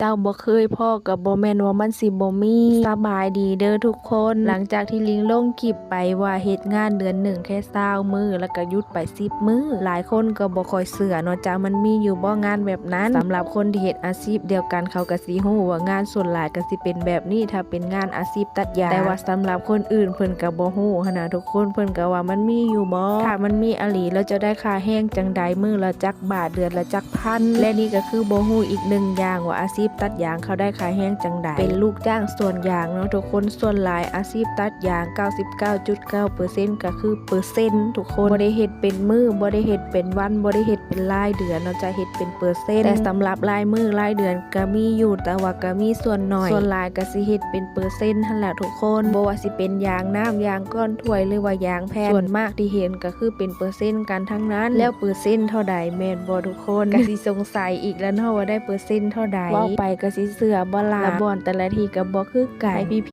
ເຈົ້າບໍ່ເຄີຍພໍ້ກໍບໍ່ແມ່ນວ່າມັນຊິບໍ່ມີ. ສະບາຍດີເດີທຸກຄົນ. ຫຼັງຈາກທີ່ລິງລົງຄລິບໄປວ່າເຮັດງານເດືອນໜຶ່ງແຄ່ຊາວມື້ ແລ້ວກໍຢຸດໄປສິບມື້ ຫຼາຍຄົນກໍບໍ່ຄ່ອຍເຊື່ອເນາະ ຈະມັນມີຢູ່ບໍ່ງານແບບນັ້ນ? ສຳລັບຄົນທີ່ເຮັດອາຊີບດຽວກັນ ເຂົາກໍຊິຮູ້ວ່າງານສ່ວນຫຼາຍກໍຊິເປັນແບບນີ້ ຖ້າເປັນງານອາຊີບຕັດຢາງ. ແຕ່ວ່າສຳລັບຄົນອື່ນເພິ່ນກໍບໍ່ຮູ້ຫັ້ນນະທຸກຄົນ ເພິ່ນກໍວ່າມັນມີຢູ່ບໍ່? ຖ້າມັນມີອີ່ຫຼີ ແລ້ວຈະໄດ້ຄ່າແຮງຈັ່ງໃດ? ມື້ລະຈັກບາດ? ເດືອນລະຈັກພັນ? ແລະນີ້ກໍຄືບໍ່ຮູ້ອີກໜຶ່ງຢ່າງວ່າອາຊີບຕັດຢາງເຂົາໄດ້ຄ່າແຮງຈັ່ງໃດ? ເປັນລູກຈ້າງສວນຢາງເນາະທຸກຄົນ. ສ່ວນຫຼາຍອາຊີບຕັດຢາງ ເກົ້າສິບເກົ້າຈຸດເກົ້າເປີເຊັນ ກໍຄືເປີເຊັນທຸກຄົນ. ບໍ່ໄດ້ເຮັດເປັນມື້ ບໍ່ໄດ້ເຮັດເປັນວັນ ບໍ່ໄດ້ເຮັດເປັນລາຍເດືອນເນາະ ຈະເຮັດເປັນເປີເຊັນ. ແຕ່ສຳລັບລາຍມື້ລາຍເດືອນກໍມີຢູ່ ແຕ່ວ່າກໍມີສ່ວນໜ້ອຍ ສ່ວນຫຼາຍກໍຊິເຮັດເປັນເປີເຊັນຫັ້ນແຫຼະທຸກຄົນ. ບໍ່ວ່າຊິເປັນຢາງນ້ຳ ຢາງກ້ອນຖ້ວຍ ຫຼືວ່າຢາງແຜ່ນ ສ່ວນມາກທີ່ເຫັນກໍຄືເປັນເປີເຊັນກັນທັງນັ້ນ. ແລ້ວເປີເຊັນເທົ່າໃດ ແມ່ນບໍ່ທຸກຄົນ? ກໍຊິສົງໄສອີກແລ້ວເນາະວ່າໄດ້ເປີເຊັນເທົ່າໃດ? ເວົ້າໄປກໍຊິເຊື່ອບໍ່ລະ? ລະບ່ອນແຕ່ລະທີ່ກໍບໍ່ຄືກັນ. ໃຫ້